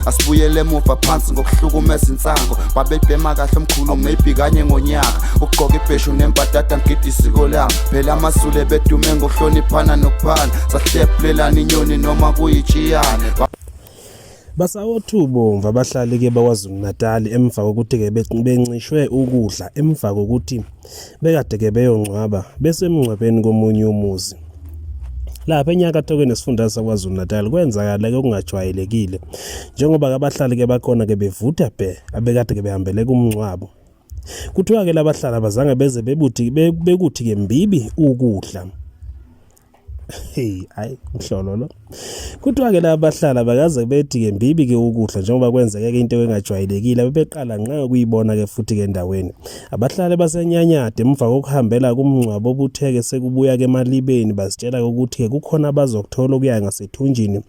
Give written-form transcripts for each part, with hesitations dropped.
Asibuyele emuva phansi ngokuhlukumeza insango. Babebhema kahle omkhulu maybe kanye ngonyaka. Ukugqoka ibheshu nembadada ngigida isiko lami. Phela amaZulu ebedume ngokuhloniphana nokuphana. Sahlephulelana inyoni noma kuyitshiyane. Basawothubo abahlali-ke baKwaZulu-Natal emva kokuthi-ke bencishwe ukudla emva kokuthi bekade-ke beyongcwaba besemngcwabeni komunye umuzi. Lapha enyakatho-ke nesifunda saKwaZulu-Natal kwenzakala-ke okungajwayelekile njengoba-ke abahlali-ke bakhona-ke bevutha bhe abekade-ke behambele kumngcwabo. Kuthiwa-ke labahlali abazange beze bebuthi bekuthi-ke mbibi ukudla. Hey, hayi mhlolo lo. Kuthiwa ke laba bahlala bakaze bethi ke mbibi ke ukudla njengoba kwenzeke ke into engajwayelekile bebeqala nqa ukuyibona ke futhi ke endaweni. Abahlali baseNyanyade emva kokuhambela kumngcwabo obutheke sekubuya ke emalibeni bazitshela ukuthi ke kukhona abazokuthola okuya ngasethunjini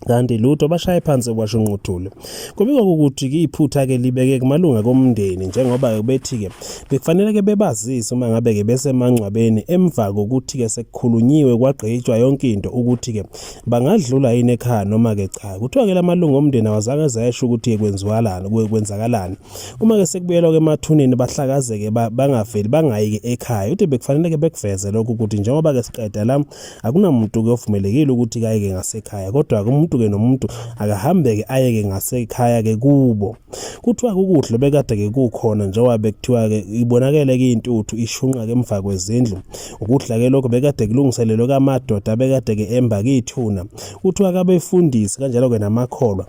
kanti lutho bashaye phansi kwasho Nquthule. Kubikwa ukuthi ke iphutha ke libeke kumalunga komndeni njengoba bethi ke bekufanele ke bebazise uma ngabe ke besemangcwabeni emva kokuthi ke sekukhulunyiwe kwagqitshwa yonke into ukuthi ke bangadlula yini ekhaya noma ke cha. Kuthiwa ke lamalunga omndeni awazange ezesho ukuthi ke kwenziwalani kwenzakalani. Uma ke sekubuyelwa ke emathuneni bahlakazeke bangaveli bangayi ke ekhaya. Uthi bekufanele ke bekuveze lokhu ukuthi njengoba ke siqeda la Akunamuntu-ke ovumelekile ukuthi kayeke ngasekhaya kodwa-ke umuntu-ke nomuntu akahambeke ayeke ngasekhaya-ke kubo. Kuthiwa-ke ukudla obekade-ke kukhona njengoba bekuthiwa-ke ibonakele-ke intuthu ishunqa-ke emva kwezindlu. Ukudla-ke lokho bekade kulungiselelwe kamadoda abekade-ke emba-ke ithuna. Kuthiwa-ke abefundisi kanjalo-ke namakholwa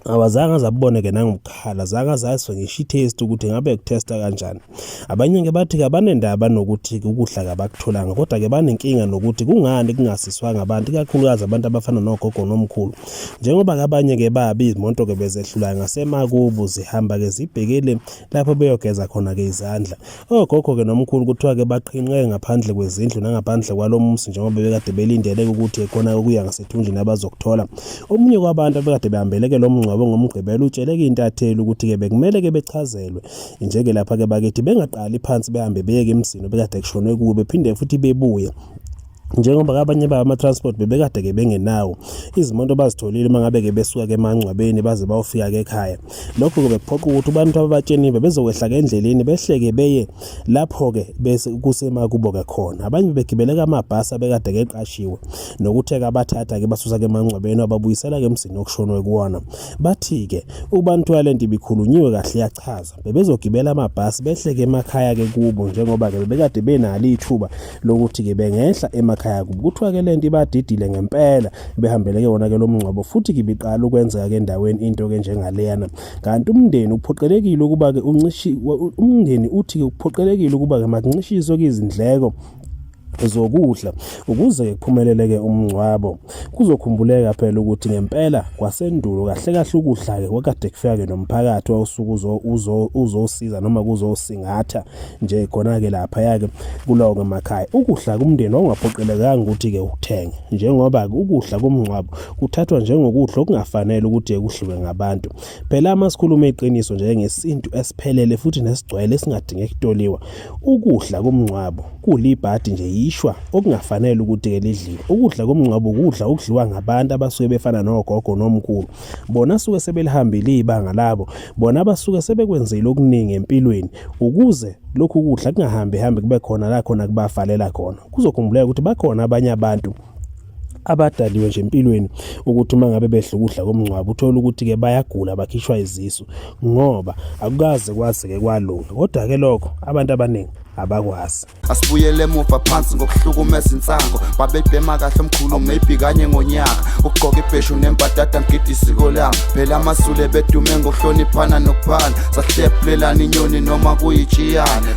awazange azabone-ke nangokukhala zange azazwe ngisho i-taste ukuthi ngabe kuthesta kanjani. Abanye-ke bathi-ke abanendaba nokuthi ukudla kabakutholanga kodwa-ke banenkinga nokuthi kungani kungasiswanga abantu ikakhulukazi abantu abafana nogogo nomkhulu njengoba-ke abanye-ke babi izimoto-ke bezehlulayo ngasemakubo zihamba-ke zibhekele lapho beyogeza khona-ke izandla. Ogogo-ke nomkhulu kuthiwa-ke baqhinqe ngaphandle kwezindlu nangaphandle kwalo muzi njengoba bekade belindele ukuthi khona ukuya ngasethunjini abazokuthola. Omunye kwabantu abekade behambeleke lo mngcwabo ngoMgqibelo utsheleke intatheli ukuthi-ke bekumele-ke bechazelwe njeke lapha-ke bakithi bengaqali phansi behambe beyeke emzini obekade kushonwe kuwo bephinde futhi bebuye njengoba abanye babo ama-transport bebekade-ke bengenawo izimoto bazitholile uma ngabe-ke besuka-ke emangcwabeni baze bayofika-ke ekhaya. Lokho-ke bekuphoqa ukuthi abantu ababatsheniwe bezokwehla-ke endleleni behleke beye lapho-ke bese kusemakubo-ke khona. Abanye bebegibeleka amabhasi abekade-ke eqashiwe nokuthi-ke abathatha-ke basusa-ke emangcwabeni ababuyisela-ke emzini okushonwe kuwona. Bathi-ke ubantu lento ibikhulunyiwe kahle yachaza bebezogibela amabhasi behleke emakhaya-ke kubo njengoba-ke bebekade benalo ithuba lokuthi-ke bengehla emakhaya kubo. Kuthiwa-ke le nto ibadidile ngempela behambeleke wona-ke lo mngcwabo futhi-ke ibiqala ukwenzeka-ke endaweni into-ke njengaleyana. Kanti umndeni uphoqelekile ukuba-ke uncishi umndeni uthi-ke uphoqelekile ukuba-ke makuncishiswe-ke izindleko zokudla ukuze kuphumeleleke umngcwabo. Kuzokhumbuleka phela ukuthi ngempela kwasendulo kahle kahle ukudla-ke kwakade kufika-ke nomphakathi wawusuke uzosiza noma kuzosingatha nje khona-ke laphaya-ke kulawo-ke makhaya. Ukudla kumndeni wawungaphoqelekanga ukuthi-ke ukuthenge njengoba-ke ukudla komngcwabo kuthathwa njengokudla okungafanele ukuthi kudliwe ngabantu. Phela uma sikhuluma iqiniso njengesintu esiphelele futhi nesigcwele esingadinge kutoliwa, ukudla komngcwabo kulibhadi nje yishwa okungafanele ukuthi-ke lidliwe. Ukudla komngcwabo ukudla okudliwa ngabantu abasuke befana nogogo nomkhulu. Bona suke sebelihambile ibanga labo, bona basuke sebekwenzile okuningi empilweni ukuze lokhu kudla kungahambi hambi kube khona la khona kubafalela khona. Kuzokhumbuleka ukuthi bakhona abanye abantu abadaliwe nje empilweni ukuthi uma ngabe bedla ukudla komngcwabo uthole ukuthi-ke bayagula bakhishwa izisu ngoba akukaze kwazeke kwalunga kodwa-ke lokho abantu abaningi abakwazi. Asibuyele emuva phansi ngokuhlukumeza insango. Babebhema kahle omkhulu maybe kanye ngonyaka. Ukugqoka ibheshu nembadada ngigida isiko lami. Phela amaZulu ebedume ngokuhloniphana nokuphana. Sahlephulelana inyoni noma kuyitshiyane.